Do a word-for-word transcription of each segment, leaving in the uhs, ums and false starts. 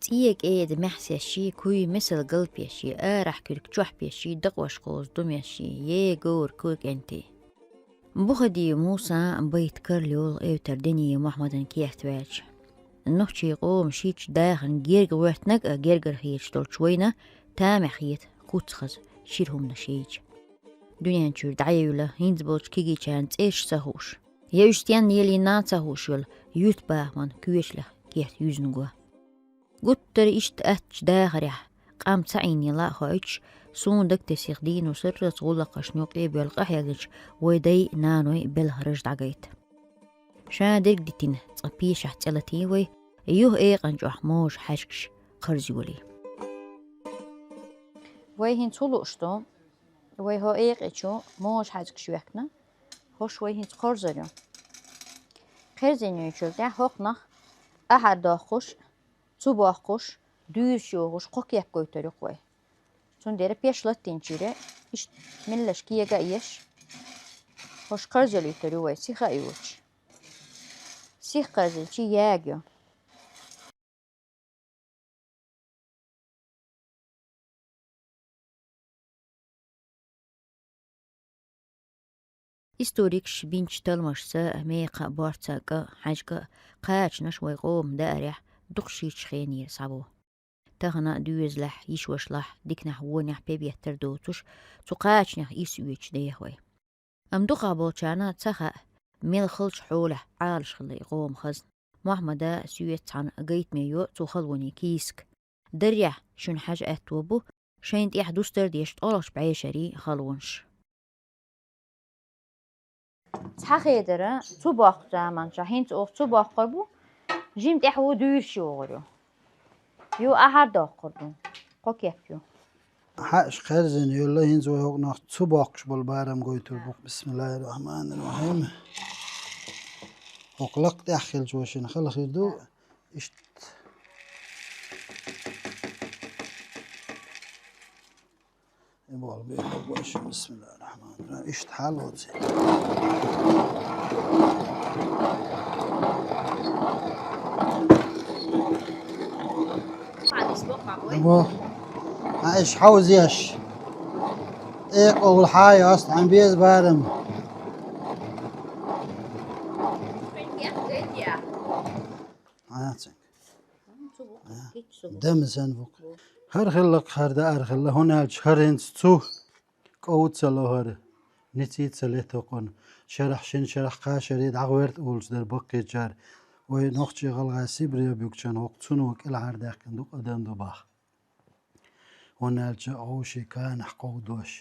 ТӀе кӀеда мехсеши, куй месал галпеши, арахь куьрг чохь пеши, дакъош кхозу думеши, е говр куй кӀентий. Бухади Муса байт карлайолу эвтар Дени Мухьаммадан кехат ваьлча. Нохчий къоман шича дахана герга гӀоьртинарг а гергара хеташ долчу вайна тамехь хета куц хаза шира хӀуманаш яйча. Дуьнен чуьра дӀаевлла, хӀинца болчу кегийчарна цӀераш ца хууш, я уьш стенна елийна ца хууш йолу юьртбахаман коьчалех кехат юьзна го. Гуттара иштта аттачу дахарехь, къам ца Ӏийнийла а хоуьйтуш, суна дагтесих дийно сарралц гӀуллакхашна юкъе а боьлла къахьегначу вай дай-наной белхан раж дӀагайта. Ша дерг дитина цкъа пешахь цӀе латийна вай, юха экъан чохь можа хьаьжкаш кхарза йолий. Вай хӀинца хӀун лууш ду? Вай хӀо экъа чу можа хьаьжкаш йоьхкина, хӀорш вай хӀинца кхорзар ю. Кхерзина йолчул тӀаьхьа хӀокхунах ахьар доккхуш, цу боккхуш, дуьйзуш йогӀуш кхо кеп гойтур ю-кх вай. Цундела пеш латтийначуьра иштта меллаша кега а еш, хӀорш кхарза йолуьйтур ю вай, сиха а йоцуш. Сиха кхарзийча яга ю. Историкаш бинчу талламашца, мекха а, борца а, кӀа а, хьаьжка а, кхачанаш вай къоман даарехь дукха ширачу хенера схьабо. Тахана а доьзалехь, йиша-вашалахь, диканехь-вонехь пе беттар доцуш, цу кхачанех ирс оьцуш деха вай. Амма дукхахболчарна ца хаьа, мел халчу хьолехь Ӏалаш хилла и къоман хазна. Мохьмада соьца цхьаьна гайтаме йо цу халонийн кийсак. Даррехь шуна хьажа аьтто бу шайна тӀехь дустар а деш ткъолгӀачу бӀешерийн халонаш. Цхьа хедар, цу боккху заманчохь, хӀинца оха цу боккхур бу, жима тӀаьхьо дуьйзуш йогӀур ю. Ю ахьар доккхур ду, кхо кеп ю. Хьаьжкаш кхерзина йолла, хӀинца вай хӀокхунах цу боккхуш болу барам гойтур бу. Бисмиллахир-рахманир-рахим. ХӀокху лакха тӀехь хилча вай шина хала хир ду. Иштта. И болу бехк бу аша, бисмиллахир-рахманир-рахим. Иштта хьал оцу. Бо. А иштта хьовзеш. Экъа вула хьа йост, хьан беза барам. Хьан яцинг? Дама сан бу-кх. ХӀара хилла-кх, хӀара даар хилла, хӀунда аьлча хӀара хӀинца цу кӀов ца ло хӀара, ницкъ ца лета хӀокхунна. Шарахь шина, шарахь кхаа шаре дӀагӀерта олуш дара баккхийчара. Вай нохчий, гӀалгӀай Сибре буьгучунна хӀокху цуно кӀелхьардехкина дукха адам ду боху. ХӀунда аьлча гӀовший канахь кховдош.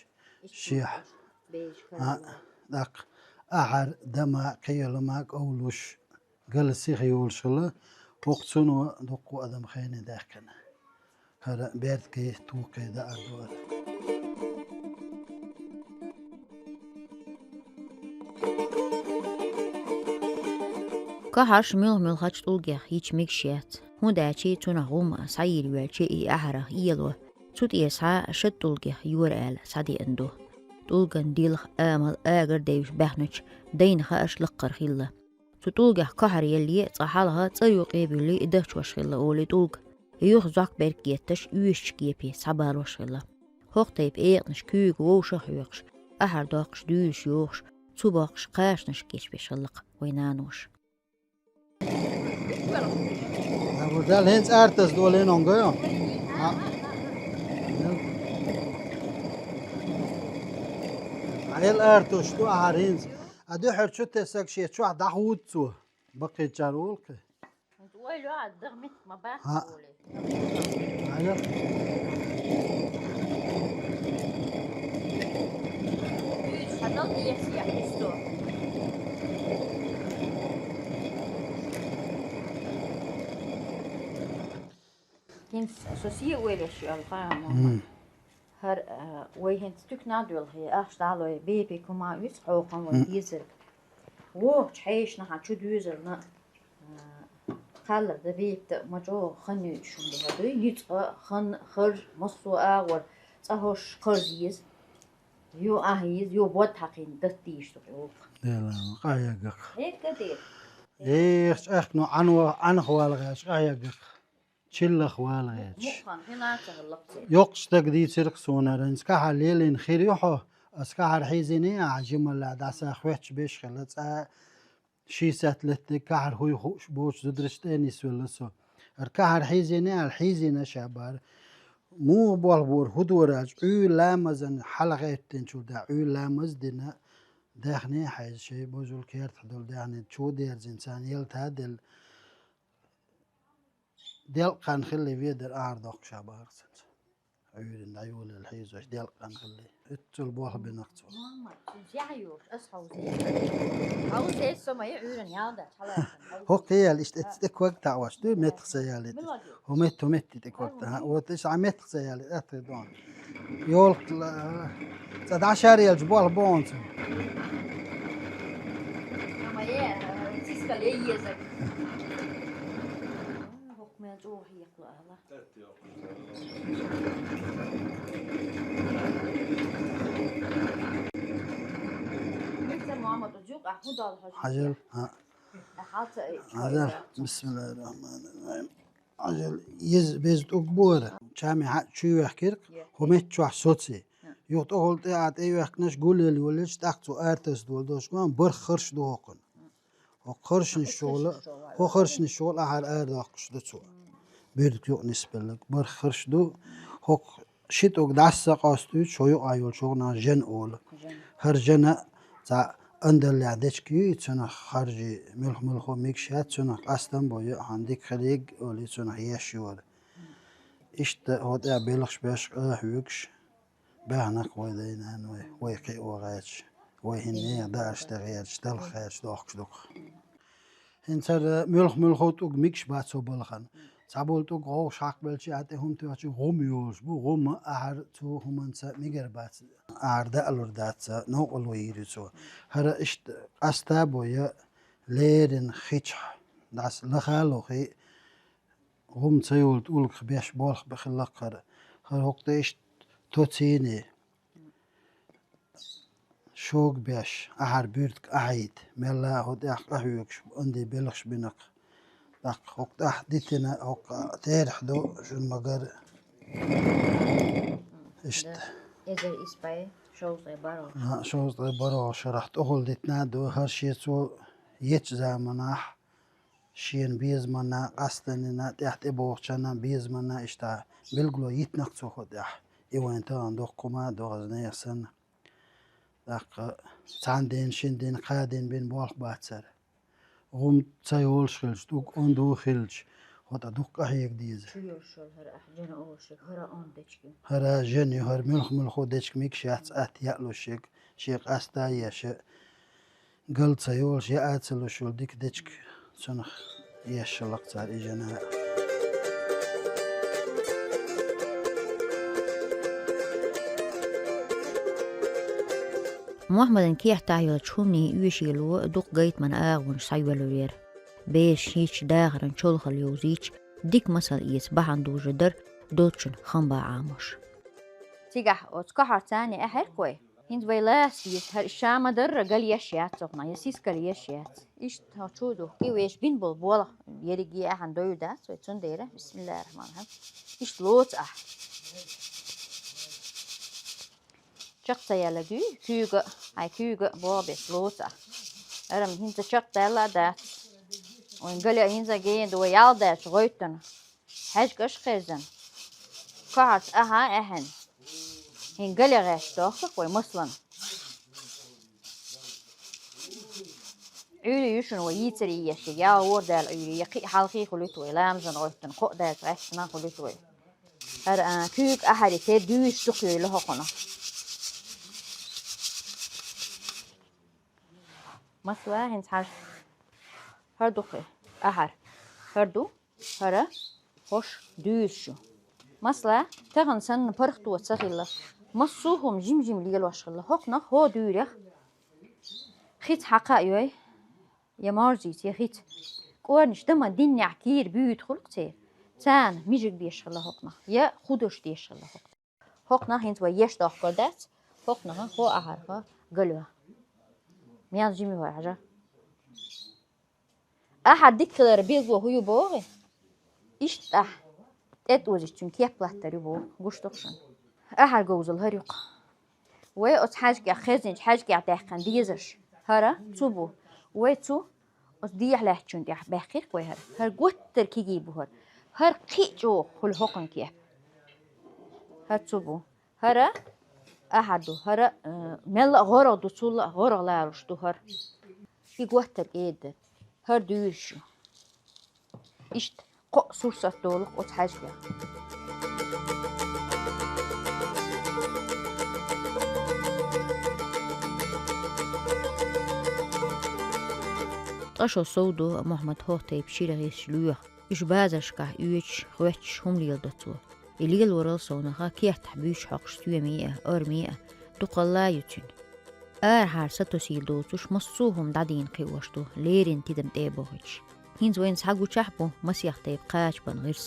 Шех. А, тӀаккха ахьар, дама, кхиялма кӀовлуш. Гала сиха йолуш хилла, хӀокху цуно дуккха адам хене даьккхина. ХӀара беркате, тохе даар ду ара. Кахьарш муьлха-муьлхачу тӀулгех йича мегаш яц, хӀунда аьлча цунах гӀум схьайийр йоьлча и ахьарах иело, цу тӀе схьа шад тӀулгех йора аьлла схьадеана ду. ТӀулган дилха, амал агар девзаш баьхначу дайна хаарш лаккхара хилла. Цу тӀулгех кахьар елле, цкъа хьалха цӀар юкъе буьллий, и дахчош хилла олу и тӀулг. Юха зӀок берг гетташ, оьшучу кепе схьабалош хилла. ХӀокху тайпа экъанаш куьйга вовшах а хьоькхуш, ахьар доккхуш, дуьйзуш йохуш, цу боккхуш кхачанаш кечбеш хилла-кх вай наноша. Дала хӀинца артас долийна онгой. Хьел артуш ду ахьар хӀинца. А дуьхьал чу тесаг шен чохь дӀахӀутту цо. Баккхийчара волу кхин. Ойла а дагмит ма бац. ХӀаъ. Ойла. Уьш хьадал дехсия хӀусто. ХӀинца со се ойла еш йолу ха ма. ХӀара, а, вай хӀинца туькна а доьлхий, ахча дӀалой, бепиг хӀума виц хьокхам вай дезарг. Вохучу хьешнахьа чу доьзална, а, кхаллар дан бепиг ма чӀогӀа хан йойтуш хӀума ду хӀара дуй, ницкъ а, хан а, харж, массо а агӀор цӀа хӀорш кхарза еза. Ю ахьа еза, ю бод хьакхийна датта дийш ду тӀе вукху. Делан, къахьеггакх. Хьегга де. Эх, чӀехк, ну, Ӏан-, Ӏанах вала гӀаьш, къахьеггакх. Чиллах вала гӀерташ. Мукъан хила ца хӀаллакций. Йоккха стаг дийцира-кх суна, ранц кахьар лелийна хир ю хьо, ас кахьар хьийзийна ахьа жималла дӀаса хоьттуш беш хила цӀа ши саьт леттиг кахьар хӀуй хууш боцу зудараш тӀе нисвелла со. Ара кахьар хьийзийна аьлла, хьийзийна ша бара. Муха болх бора, хӀун дора аьлча, Ӏуьйра ламазан хьалагӀаьттинчул тӀехьа, Ӏуьйра ламаз а дина, даьхни а хьаьжна, шайн божул кертахь долу даьхни чу а дерзийна, царна ялта а делла, делкъа хан хилла ведар ахьардоккхуш а бахара цуьнца. Ӏуьйранна дӀайолаелла хьийзош делкъа хан хилла. Уьццул болх бина-кх цо. Мама, цуьнца яхь йолуш, ас хьовзийша. Хьовзийша со ма я Ӏуьйранна ял дац, хьала яхана. ХӀокху кхин яьлла, иштта эццу тӀе ког таӀош ду, меттах ца ялийта. Мила ду? ХӀу метта, хӀу метта тӀе ког таӀа. Вот, иштта а меттах ца ялийта, атта дон. Йолт ла-, цӀа дӀашар елча болх бу хьуна цуьнан. Ма е, сискал е езар. ХӀокху мел чӀогӀа хьекхало ала. Хьажал, хьа. Хьажал, бисмиллахир-рахманир-рахим. Хьажал, еза беза тӀуг бора. Чами хьа чу вехкира, хӀу метта чохь соций. Юха тӀехула тӀе а тӀе вехкнаш гулъелла йоллича, тӀаккха цо артас дола долуш гон, барх харш ду хӀокхуна. ХӀокху харшнаш чухула, хӀокху харшнаш чухула ахьар арадоккхуш ду цо. Буьртиг юкъа нисбелларг барх харш ду. ХӀокху ши тӀуг дӀасса къастуьйту, шо юкъахь йолчу хӀокхунах жен олу. ХӀара жена цхьа андаллехь дечиг ю, и цунах харжий муьлх-муьлхо мегаш яц, цунах къастам бо, йоӀ хьан дика хилийга олий, цунах еш йора. Иштта хӀо тӀехь белхаш беш къа хьоьгуш, баьхнакх вай дай-нана вай, вай кхио гӀерташ, вай хӀиннеха даарш тӀе гӀерташ, талха гӀерташ дохкуш ду-кх. ХӀинца хӀара муьлх-муьлхо тӀуг мегаш бац хӀо балхана. Цхьаболу тӀуг гӀовгӀаш хьакхабелча а тӀе хӀума тоьхча гӀум йолуш бу, гӀум ахьар цу хӀуманца мегар бац. Ахьар даалур дац, новкъарло йийр ю цо. ХӀара иштта къаста бо я леррина хи чохь, дӀаса лаха а лохий, гӀум ца йолу тӀулгах беш болх бан хилла-кх хӀара. ХӀара хӀокху тӀе иштта тоцийний, шога беш, ахьар буьртиг ахьийта, мелла а хӀо тӀехь къахьоьгуш, анди белхаш бина-кх. ТӀаккха хӀокху тӀехь дитина, хӀокху терахь ду, шуна ма-гарра. Иштта. Эзар исс бӀе шовзткъе бархӀ. А, шовзткъе бархӀ шарахь тӀехула дитина а ду, хӀара шен цо ечу заманахь, шена безаманна, къастаманна, тӀехь тӀебогӀучарна безаманна иштта билгало йитина-кх цо хӀо тӀехь. И вайн тахана доккха хӀума а ду, хаза нехан санна. ТӀаккха цхьана дийнна, шина дийнна, кхаа дийнна бина болх бац хӀара. ГӀум ца йолуш хилча, тӀулг онда хилча, хӀо тӀе дукха къахьега деза. Чу йолуш йолу хӀара ахь жена олуш ерг, хӀара онда дечиг ю. ХӀара жена ю, хӀара муьлх-муьлхо дечиг мегаш яц, атта яалуш ерг, шен къаста а еш, гал ца йолуш, яа ца луш йолу дика дечиг, цунах еш хилла-кх цара и жена а. Мохьмадан кехатахь йолчу хӀуманийн оьшийло дукха гайтаман агӀонаш схьайоьллур яра. Бераш хӀиттича, дахаран чолхалла йовзийча, дика масал эца бахьана дужур дара доцчун хам бан Ӏамош. Цигахь оцу кахьарца царна ахьарг вай. ХӀинца вай лаца деза, хӀара ша ма-дарра гал еш яц цунах, я сискал еш яц. Иштта хьо чу ду, кӀи веш бин болу болх, ерриге ахьа дойр дац вай, цундела, бисмиллахир-рахманир-рахим. Иштта лоцу ахь. Чекх ца яьлла дуй, куьйга а, хьайн куьйга а боху беш лоцу ахь. Арам хӀинца чекх даьлла а дац. Вайн гале а хӀинца гена ду, вай ял даьлча гӀоьттина. ХьаьжкӀаш а кхерзина, кахьарца ахьа а аьхьина, хӀин гале гӀерташ дохку-кх вай, масалан. Ӏуьйре ю шуна вай йийцаре еш, я гӀора даьлла Ӏуьйре, я кхин а хьалхе хуьлуьйту вай, ламазан гӀоьттина кхоъ даьлча гӀаьттина хуьлуьйту вай. ХӀара, а, куьйга ахьаре те дуьйш дукха йойла хӀокхунах. Масала, хӀинца хьажа. ХӀара ду кхин ахьар. ХӀара ду. ХӀара хӀорш дуьйш ю. Масала, тахана санна паргӀато ца хилла, массо а хӀума жим-жим лелош хилла. ХӀокхунах хӀо дуьйрех хица хьакха а йой, я морзийца, я хица. КӀорнаш дама диннехь кийра буьйта хуьлу-кх церан. Царна мижиг беш хилла хӀокхунах, я худаш деш хилла хӀокхунах. ХӀокхунах хӀинца вай еш дохкур дац, хӀокхунах хӀо ахьарха гало. Мел жима хӀой хьажа. Ахьар дика хилар билгало хӀун ю боху? Иштта ахь. ТӀе тӀозича цуьнан кеп латтар ю боху, гуш ду-кх шуна. Ахьар говзал хӀара ю-кх. Вай оцу хьаьжкӀех, хезнинчу хьаьжкӀех даьккхина дезарш хӀара цу бу. Вай цу оцу дехьа лаьттачунна тӀехь баьккхира-кх вай хӀара. ХӀара гуттар кегий бу хӀара. ХӀара кхин а чӀогӀа хуьлу хӀокхуьнан кеп. ХӀара цу бу. ХӀара ахьар ду. ХӀара, э, мелла а гӀоргӀа ду, цул а гӀоргӀа ларуш ду хӀара. И гуттар кӀеда дара. ХӀара дуьйш ю. Иштта кхо сурсат долу-кх оцу хьаьжкӀех. Ткъа шо сов ду Мухьаммад хӀокху тайпа шира гӀирсаш лоьху. Уьш базаршкахь оьцуш, хоьттуш хӀума леладо цо. И лелорал совнаха кертахь буьйсаш хьокхуш соьме а, арме а дукхалла а ю цуьнан. Арахьара сатосийла доцуш массо а хӀума дӀадийна кхиош ду, леррина тидам тӀе а бохуьйтуш. ХӀинца вайна схьагучахь а бу масех тайпа кхачаман гӀирс.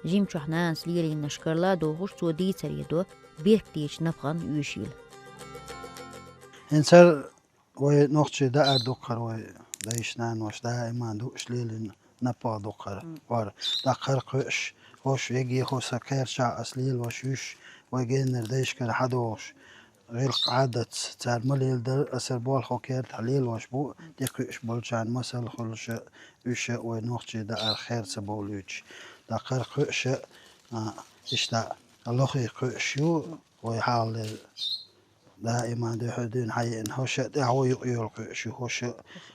Жимчохь нанас лелийнарш карла а дохуш, цо дийцаре до, бехктечу напхана оьшийла. ХӀинца хӀара вай нохчий даар ду-кх хӀара, вай дайша-наноша даима дууш лелийна напагӀа ду-кх хӀара. М. ХӀара, тӀаккха хӀара кхуьуш, хӀорш веге хӀо сан кхерчахь ас лелош юьш, вай геннара дайшкара хьадогӀуш, гӀиллакх-Ӏадатца цара ма леладара, аса хӀара болх хӀокху кертахь лелош бу, тӀекхуьуш болчарна масал хуьлуш а, уьш а вай нохчий даар хер ца бовлуьйтуш. ТӀаккха хӀара кхуьуш а, а, иштта лохий кхуьуш ю, вай хьалхалера даима дуьхьал дуьйна хьаеана, хӀорш а тӀаьхьо юкъа йолу кхуьуш ю, хӀорш а.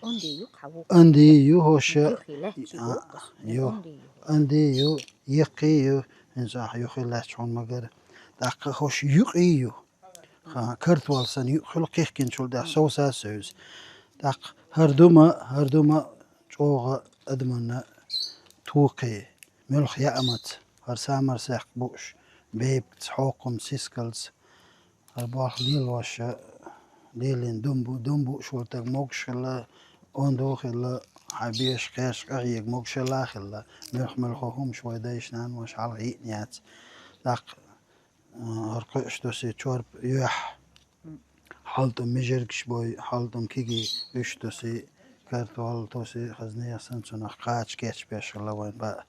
Онди юкъа хьан ву? Онди ю, хӀорш а. Юххе лаьтташ ю, а, боху, ю. Онди ю. Онди ю, еккхий ю, хӀинца ахь юххе лаьтташ хьуна ма-гарра. ТӀаккха хӀорш юкъий ю. Ха, картол санна юкъ хуьлу кхихкинчул тӀаьхьа совса а севза. ТӀаккха хӀара дума, хӀара дума чӀогӀа адаманна тохий, муьлхха яа маца, хӀара самарсехк бууш, бепигца, хьокхамца, сискалца, хӀара болх лелош а, лелийна дум бу, дум бууш волу стаг могуш хилла, онда хилла, хьайн беша кхерчахь къахьега могушалла а хилла, муьлх-муьлххо хӀумаш вай дайша-наноша хьалха йиъна яц. ТӀаккха хӀара кхуьуш тосий чорпа йоьхь, хьалтӀам мижаргаш бой, хьалтӀам кегий, уьш тосий, картол тосий, хаза нехан санна цунах кхача кечбеш хилла вайн баа.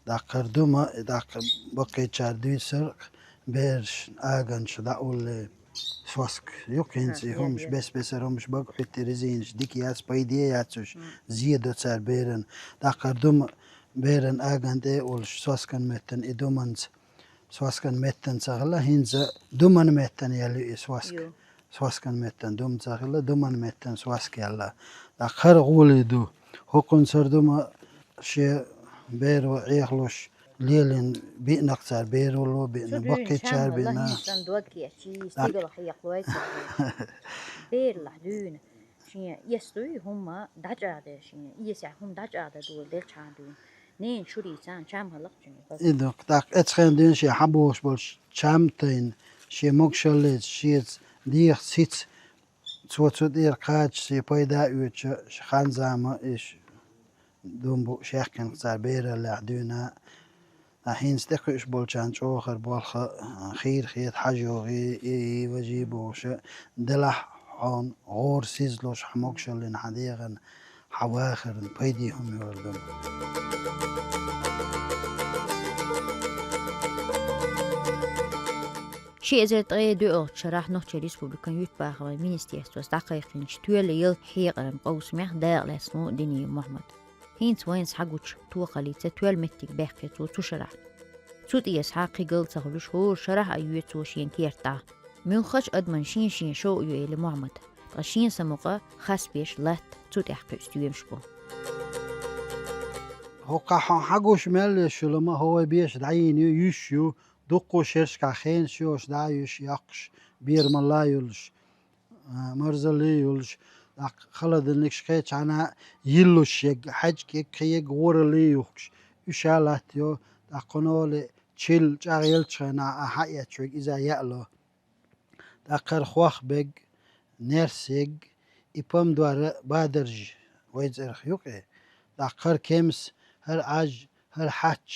ТӀаккха хӀара дума, тӀаккха баккхийчара дуьйцура-кх, бераш аганчу дӀауллий, соска ю-кх хӀинца и хӀумаш, бес-бесара хӀумаш, бага хӀуьттий резинаш, дика яц, пайде яц уьш, зе до цара беран. ТӀаккха хӀара дума беран аган тӀе а уллуш, соскан меттана и думанца Соскан меттан ца хилла, хӀинца думан меттан ял ю и соска. Ю. Соскан меттан дума ца хилла, думан меттан соска яьлла. ТӀаккха хӀара гӀоле ду. ХӀокхунца хӀара дума шен беро Ӏехалуш лелийна биънакх цара, беро ло биъна, баккхийчара биъна. Цу дуьйна чам хӀалла, хӀинца сан дог кечйий, стигала хьекхалой цара. Берлахь дуьйна. Шен эцна дуй хӀумма дӀачӀагӀде, шен эсехь хӀума дӀачӀагӀдан дола делчхьана дуьйна. Ненан шурийца чам хӀаллакх цуьнан. И ду-кх, тӀаккха эцхен дуьйна шен хьан бохуш болуш чам тайна, шен могушаллица шеца дехаца хӀица, цо цу тӀера кхача шен пайда а оьцуш, хан-зама а иш дум бу шехкинах цара бераллехь дуьйна. Ткъа хӀинца тӀекхуьуш болчарна чӀогӀа хӀара болх а хийра хета, хьажа йогӀий, и, и важий бохуш а, делахь хьуна гӀора сизлуш хьан могушаллина, хьан дегӀана, хьан вахарна пайде хӀума йолу ду. Ши эзар ткъе доьалгӀачу шарахь Нохчийн Республикан юьртбахаман министерствос дӀакхайкхийначу тоьлла ялта хьекъаран къовсамехь дакъалаьцна ву Диний Мухьаммад. ХӀинца вайна схьагучу тохаллица тоьлла меттиг баьккхи цо цу шарахь. Цу тӀе схьа кхин гал ца хуьлуш, хӀора шарахь а йоьду цо шен керта дӀа. Муьлххачу адаман шен-шен шоу ю, эли Мухьаммада, ткъа шен самукъа хасбеш латта цу тӀехь кхуьу стоьмаш бу. ХӀокхахь хьо хьан гуш мел еш йолу ма хӀо вай беша дӀайийна ю, юьш ю, дуккха шерашкахь хенаш йоцуш дӀа а юьш, йоккхуш, берамалла а йолуш, а, марзалла а йолуш, тӀаккха халадалнигаш кхечхьана йиллуш ерг, хьаьжкӀа ерг, кхин ерг гӀоралла а юхкуш, уьш а латтайо, тӀаккха кхуьнан оле чилла чӀагӀъеллачу хенахь а хьаэцча верг иза яалло. ТӀаккха хӀара хох берг, нерс ерг, и помидор а, бадаржа, вай цӀарах ю-кх и. ТӀаккха хӀара кемс, хӀара Ӏаж, хӀара хьач,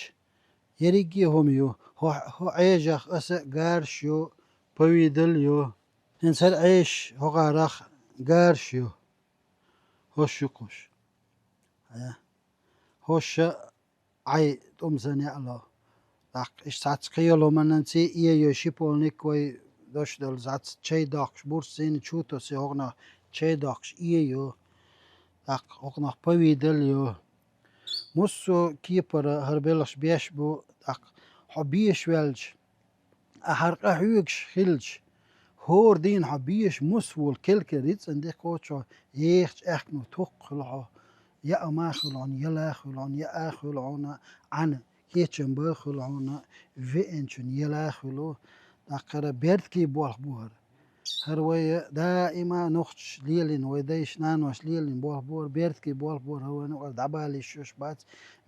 ерриге а хӀума ю. ХӀо, хӀо Ӏежах аса а гарш ю, повидал ю. ХӀинца хӀара Ӏеш хӀокхарах гарш ю. ХӀорш ю-кх уьш. Хьа. ХӀорш а Ӏай тӀум санна яалло. ТӀаккха иштта цхьацца кхыйолу хӀуманан цӀе эйо шиповник вай дош долу зац чай доккхуш бурш зийна чу тосе хӀокхунах чай доккхуш эйо. ТӀаккха хӀокхунах повидал йо. Муссо кепара хӀара белхаш беш бу, тӀаккха хьо беш ваьлча, ахьар къа хьоьгуш хилча, хӀора дийна хьо беш мус волу кел-кел рицкъан де кхочо ехачу аьхкано тохкуш хуьлу хьо, яа ма хуьлу хьуна, яла хуьлу хьуна, яа хуьлу хьуна, Ӏана кечам бан хуьлу хьуна, веанчун яла хуьлу, тӀаккха хӀара бертагийн болх бу хӀара. ХӀара вай даима нохчаша лелийна, вай дайша, наноша лелийна болх бу хӀара, бертагийн болх бу хӀара, хӀара вайна юкъара дӀабала йиш йолуш бац,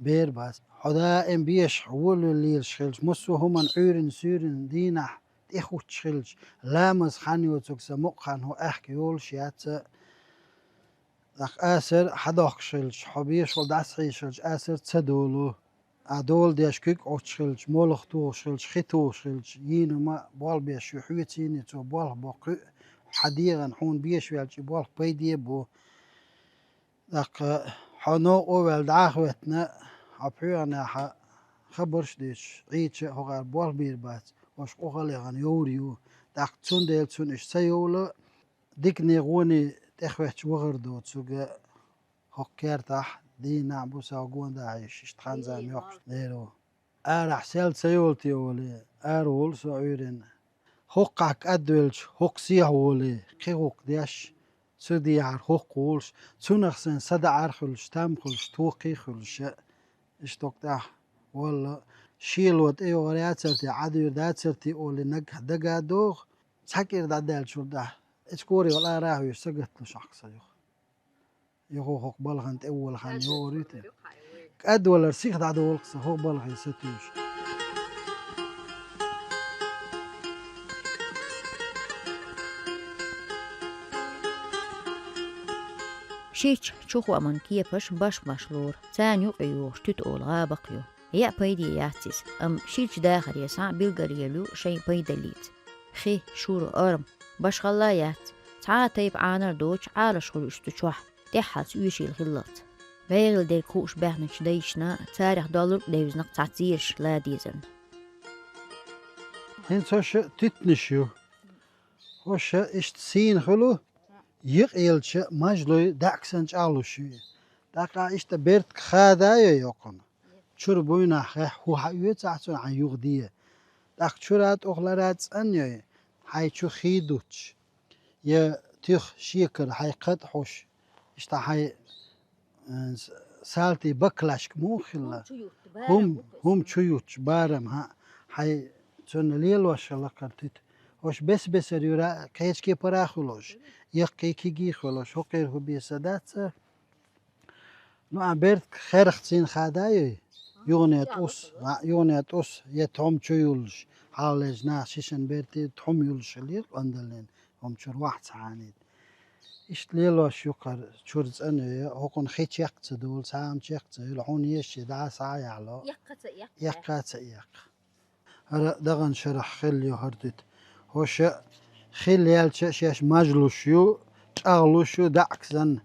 бер бац. Хьо даим беша, волавелла лелаш хилча, массо а хӀуманна Ӏуьйранна-суьйранна дийнахь тӀехӀуттуш хилча, ламаз хан йоцург сан мукъа хан хӀу аьхка йолуш яц а. ТӀаккха асар хьадоккхуш хилча, хьо бешахула дӀасахьийзаш хилча, асар ца долу. А дола деш куьг Ӏуттуш хилча, молха тухуш хилча, хи тухуш хилча, йийна ма болх беш ю хьоьца йийна цо болх бо кхуьу, хьан дегӀан хьуна беш ваьлча и болх пайде а бу. ТӀаккха хьо новкъа ваьлла дӀа а хӀоьттина, хьо пхьоьгӀанехьа хабарш а дуьйцуш, Ӏийча а хӀокхара болх бийр бац, уьш къу хала яхана йовр ю. ТӀаккха цундела цунна уьш ца йовла, дикане гӀоне тӀехветташ вахар доцург хӀокху кертахь дийнахь бу сов гонда хьийзаш, иштта хан-зама йоккхуш лер ву. Арахь сел ца йолу те волий, ара волу со Ӏуьйранна. ХӀокхахь кӀадвелча, хӀокху сехьа волий, кхин хӀокху деш, цу дехьара хӀокху волуш, цунах сайн садаӀар хуьлуш, там хуьлуш, токхий хуьлуш а, иштта хӀокху тӀехь волла, шело тӀейогӀур яцар те, Ӏадвийр дацар те олий нагахь дага а догӀу, цхьа кӀира дӀадаьллачул тӀаьхьа, эцу кори вала арахь вуьйш сагатлуш ахь сан юха. Юха хӀокху балхана тӀе волу хан йогӀур ю те. КӀадвалар сиха дӀадолу-кх сан хӀокху балхе сатуьйсуш. Шича чухоаман кепаш баш-баш лору, царна юкъе йогӀуш туьта олу гӀабакх ю. Яа пайде яц иза, амма шича дахаре схьа билгалъелла ю шайн пайдаллица. Хи, шура, орма, башхалла а яц, цхьа а тайпа Ӏанар доцуш Ӏалаш хуьлу уьш цу чохь, тӀаьххьалц оьшийла хиллалц. ГӀегӀил дерг хууш баьхначу дайшна царах доллург а девзина-кх цхьацца зераш лан дезарна. ХӀинца хӀорш туьтанаш ю. ХӀорш иштта сийна хуьлу, йикъ елча мажлой даьӀахк санна чӀагӀлуш ю. ТӀаккха иштта бертка хада а йой хӀокхунна. Чуьра буйнахь хехь хӀу хьаоьцу ахь цунна хьан юха де. ТӀаккха чуьра тӀухлара цӀанйой, хьайн чу хий дуттуш, я туьха шекара хьайн кхатӀ хьуш, иштта хьайн, э, с-, салтий баклашка муха хилла? ХӀума чу ютту, хӀума чу юттуш барам, хӀаъ, хьайн цунна лелош хилла кхара туьта. ХӀорш бес-бесара юьра кхечу кепара а хуьлуш, яккхий кигий а хуьлуш, хӀокхера хӀу беса дац а. Ну, а бертка херхацийна хада а йой, юхане тӀус, а, юхане тӀус, я тхьом чу юллуш, хьалалежа наха шишан берти тхьом юллуш хилира къандаллин, хӀума чуьра вахьа ца хьанийта. Иштта лелош ю кхара чуьра цӀанве, хӀокхунна хи чекх ца долу, цхьа а хӀума чекх ца йолу, хьуна езачи дӀа а схьа а яхьало. Эккха ца эккха. Эккха ца эккха. ХӀара дагӀан шарахь хилла ю хӀара туьта. ХӀорш хилла яьлча а шаьш мажлуш ю, чӀагӀлуш ю даьӀахк санна.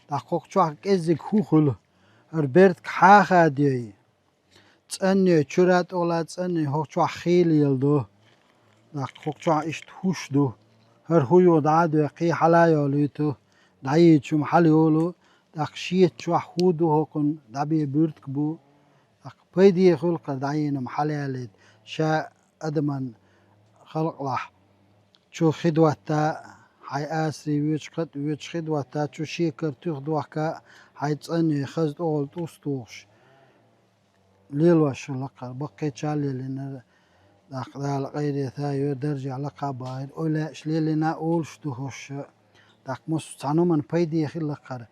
ТӀаккха хӀокху чохь кӀеззиг хӀу хуьлу, хӀара бертка хьаха а дой. ЦӀанйой, чуьра тӀухла цӀанйой, хӀокху чохь хий леладо. ТӀаккха хӀокху чохь иштта хӀуш ду. ХӀара хӀу юха дӀа а дой, кхин хьала а йолуьйту, дӀайийча хӀума хьала йолу, тӀаккха шеца чохь хӀу ду хӀокхунна, дӀабе буьртиг бу. ТӀаккха пайде хуьлу кхара дӀайийна хӀума хьалаялийта, ша адаман халкъалахь чу хи дотта, хьайн асарий воьдуш кхатӀ воьдуш хи дотта, чу шекара туьха дохка, хьайн цӀанйой хаза тӀогӀал тӀус тухуш. Лелош хилла кхара, баккхийча а лелийнера, тӀаккха Дала къайрета а йора, даржехь лакха а бахийра, ойла еш лелийна а олуш ду хӀорш. ТӀаккха массо а цхьана хӀуманна пайде хилла кхара,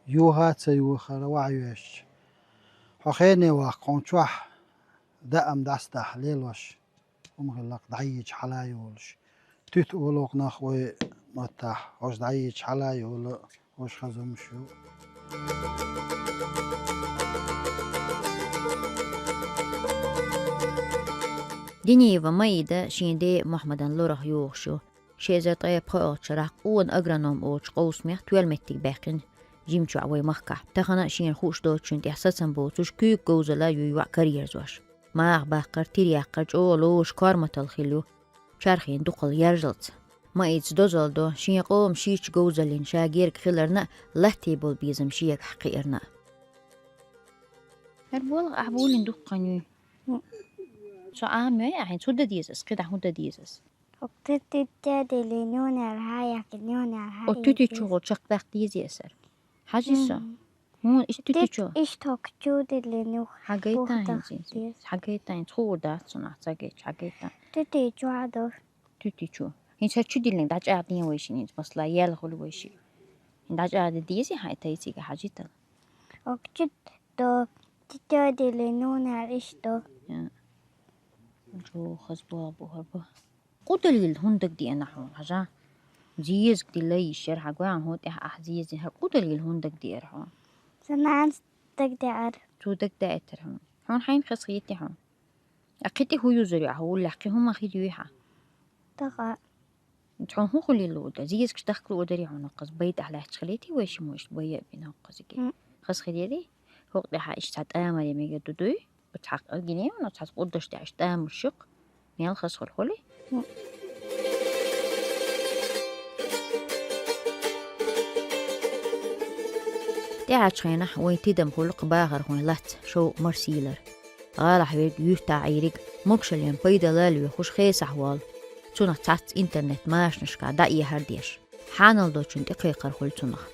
юха а ца йохара вахьа йоьшча. Хьо хене ваккха, хьуна чохь даам дӀасадахь лелош, хӀума хилла-кх дӀайийча хьала а йолуш. Туьта олу-кх нах вай маттахь, хӀорш дӀайийча хьала а йолу, хӀорш хаза хӀумаш ю. Диниева Маида шен ден Мухьаммадан лорах йогӀуш ю. Ши эзар ткъе пхоьалгӀачу шарахь Къона агроном олучу къовсамех тоьла меттиг баьккхина жимчохь вай махкахь. Тахана а шена хууш доцучунна тӀехь сацам боцуш куьйга говзалла юй йоӀ караерзош. Маха баккхар, тира яккхар чӀогӀа ловш корматалла хилла ю, чархен дукхал яржалц. Ма ийца дозалла до, шен къоман шийтта говзаллин ша герга хиларна а, латте болу безам шегахь кхиарна а. ХӀара болх ахь болийна дуккха хан юй? Со Ӏамой ахьа, цу дан деза ас, кхидӀа хӀун дан деза ас? Оцу тетя дели нюнер хьаяки, нюнер хьаяки. Оцу тетя чугӀо чекхдаккха дезий ас хӀара? Хьажий со? Мгм. ХӀун, иштта тетя чу? Иштта хӀокху чу дели нюх. Хьагайтан хӀинца? Хьагайтан хӀинца, хуур дац суна ахь ца гайтча, хьагайтан. Тетя чу хьадо. Тетя чу. ХӀинца хӀара чу диллинг дӀачӀагӀдин вайшин хӀинца, масала, ял хуьлу вайши. ХӀин дӀачӀагӀде дезий хьайн тайцига хьажийтал? Оцу чу до. Тетя дели нюнер иштта до. Я. Чу хаза боху бу хӀара бу. Къу далийла хӀунда дагадеана хьуна, хьажа? Зезаг дилла йиш яра хьан гуьгӀан хӀун тӀехь ахь зезин, хӀара къу далийла хӀунда дагадеара хьуна? Сан нанас дагадеара. Цо дагадаийтара хьуна. Хьуна хьайна хаза хетий хьуна? А кхин тӀе хӀун юзур ю ахь, уллехь кхин хӀума хир юй хьан? Даха. Хьуна хӀун хуьлийла луур дара? Зезагаш дахка луур дарий хьуна хӀокхуза? Бай тӀехь лаьтташ хилийтий вайшиммо иштта, бай а бина хӀокхузиге. М. Хаза хир ярий? ХӀокху тӀехь иштта цхьа тӀамаре мегар ду дуй? Оцу хьакъ гинехь, оцу хьаца къурдаш тӀехь тӀамаш шу-кх, мел хаза хуьлу хуьлий? ТӀаьхьарчу хенахь вайн тидам хуьлу-кх бахархойн лац шовкъ-марсийлар. ГӀалахь верг юьртахь Ӏийриг, могушаллин пайдалла а лоьхуш хесахь воллу, цунах цхьацца интернет-машанашкахь дӀаэхьар а деш. Хьанал долчун тӀекхайкхар хуьлу цунах.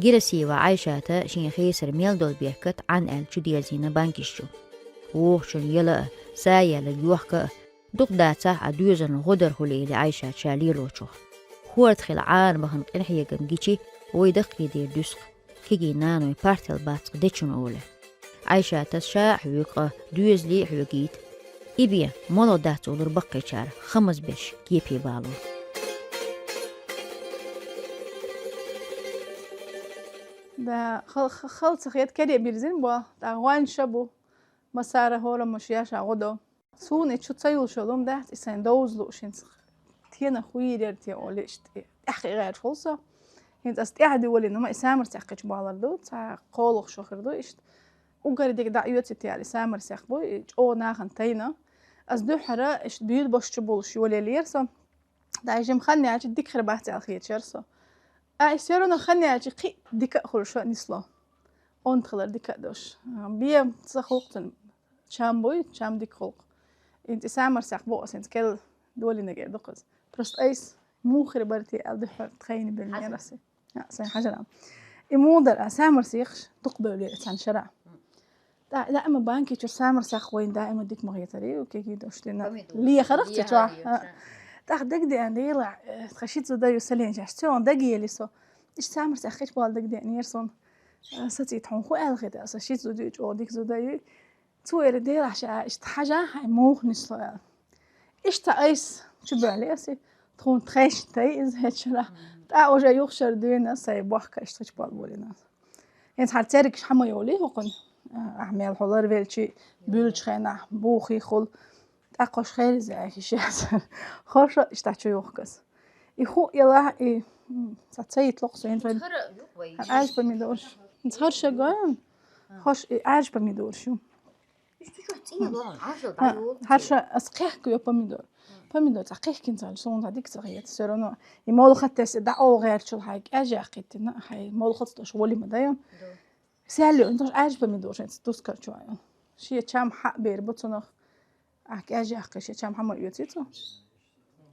Гирасиева Ӏайшата шен хесар мел долу беркат Ӏан аьлла чудерзийна банкиш чу. Вохучун яла а, са яьлларг йохка а, дукха дацахь а доьзална гӀо дар хуьлу, элира Ӏайшата ша лелочух. ХӀорда хила Ӏара бахана къинхьегам гичи, вай даккхийдера дуьсу-кх, кегий наной партал бац-кх дечунна олий. Ӏайшатас ша а хьоьгу-кх, доьзале а хьоьгийта. И бен, молха дац олура баккхийчара, хамазбеш, кепе бало. Да, хал-, ха-, хала ца хета, кере бирзина бо, тӀаккха гӀоьнча ша бу, массара хӀораммо шаьш а гӀо до. Суна и чу ца юлуш йолу хӀума дац, и сайн довза лууш хӀинца. Тенах хуьйр яра те олу иштта, и тӀаьхьа гӀерташ волу со. ХӀинца ас тӀаьхьа дуьйна валийна, ма и самарсех кхечу балар ду, цхьа кхоалгӀа шо хир ду иштта. Уггар дика дӀа оьцийта яьлла и самарсех бу, и чӀогӀа нахана тайна. Ас дуьххьара иштта буьйда бошчу болуш йолаеллера со. Дай жима хан яьлча дика хир бац аьлла хеташ яра со. А и всё равно хан яьлча кхин а дика а хуьлуш нисло. Онда хилар дика а долуш. Бен ца хуьлу-кх цуьнан. Чам буй, чам дика хуьлу-кх. ХӀинца и самарсех бу ас хӀинца керла долийнарг ду-кх иза. Просто айса муха хир бара те аьлла дуьххьара тхайна беллера ас. А, сайн хьажаран. И муха дара, а, самарсехаш дукха бевллера цхьана шарахь. ТӀаккха даима банки чуьра самарсех вайна даима дика ма хетарий, кегий долуш дина. Помидор. Лехарх цу чохь. Лехар, а. ТӀаккха дагадеана, Дела, э, тхан ши зуда ю, са лен шаьш. Цуьнан дагаели со. Иштта самарсех кхечу бала дагадеанера суна. Э, сацийта хьуна хӀун аьлла хета, аса ши зуда ю, чӀогӀа дика зуда ю. Цо элира, Делахь ша иштта хьажахь, хьайн муха нисло аьлла. Иштта айса чу боьллера ас, тхуна тхайшна тай иза хӀечара. ТӀаккха уже юха шара дуьйна сайн бохка иштта чу болу болийна. ХӀинца хьара цергаш хьан ма йолий хӀокхуьнан? Ахьа мел хьо ларвелчий, буьллучу хенахь бухий хуьлу. ТӀаккха хӀорш херриза аьхиш яц. ХӀорш а иштта чу юхкас. И хӀун елахь, и, м, ца, ца йитло-кх со, хӀинца вайн хӀара а юкъа вай. Ӏаьржа помидораш. ХӀинца хӀорш а гоьн? А. ХӀорш и Ӏаьржа помидораш ю. Иштта чохь цӀен ло, Ӏаьржа А, дӀайолу. ХӀорш ас кхехкайо помидор. М. Помидор цхьа кхехкина ца хилча, суна цхьа дика ца хета. Всё равно и молхат тесна дӀа олу гӀертачул хьайн кӀаж яьккхийтина, хьайн молхаца долуш воли ма дайо. Да. Сел ю, тхуш Ӏаьржа помидораш хӀинца тускар чу ю. Шен чам хьа а бер бу цунах. Ахь кӀаж яьккхи, шен чам хьа ма оьций цо.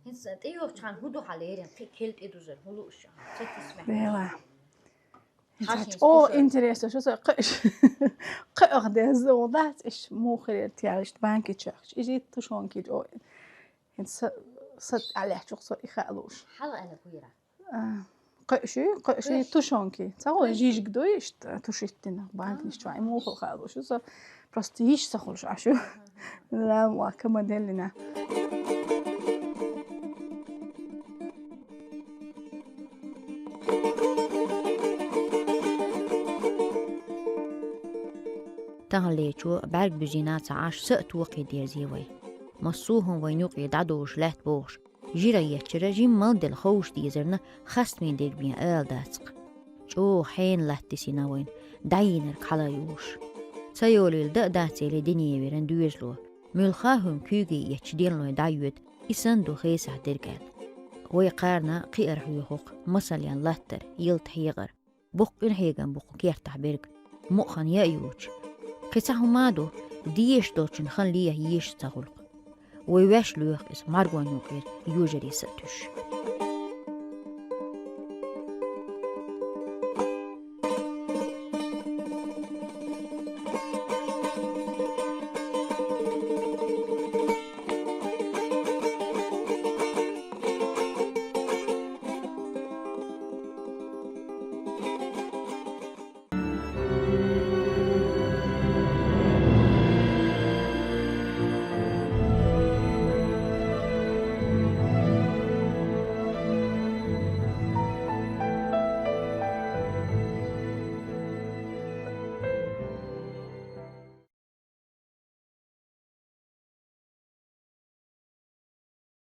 ХӀинца тӀейогӀучхьана хӀун ду хьан лерина? Кхин кхел тӀедузар, хӀун лууш ю? Ца тисмехь. Дела. ХӀинца хьан чӀогӀа интересно шу со кхуьуш. Кхуьух деза, дац иштта муха хир яра те аьлла, иштта банки чохь. Иза тушонки чӀогӀа. ХӀинца са, са тӀехь лаьттачух со и хаа лууш. Хьала аьлла кхуьйра? А, кхуьуш ю, кхуьуш ю, тушонки. Ца гӀо, жижиг дуй, иштта тушиттина, банкнаш чохь. И муха хала лууш ю со, просто йиш ца хуьлуш Ӏаш ю. Дала муьлхха ма деллина. Таханлерчо бӀаьрг буьзийна ца Ӏаш, са а токхий дерзий вай. Массо а хӀума вайна юкъе дӀадолуш лаьтта бохуш, жира еттачара жимма а делла ховша дезарна хастамийн дерг бен ала дац-кх. ЧӀогӀа хьенан латта дисина вайна, дӀайийнарг хьала а йолуш. Ца йолийла дан а дац, элира Динееверан доьзало. Муьлхха а хӀума куьйге еттача денлой дӀайоьду, и санна ду хесахь дерг аьлла. Вай кхарна кхиар хьоьху-кх масален латтар, ялта хьекъар, боккъийна хьегам бу-кх кертахь берг, мукъа хан яа йоцуш. Кхин цхьа хӀума а ду, дезаш долчун хан леха езаш ца хуьлу-кх. Вай ваьш лоьху иза маргон юкъера йожаре са а туьйсуш.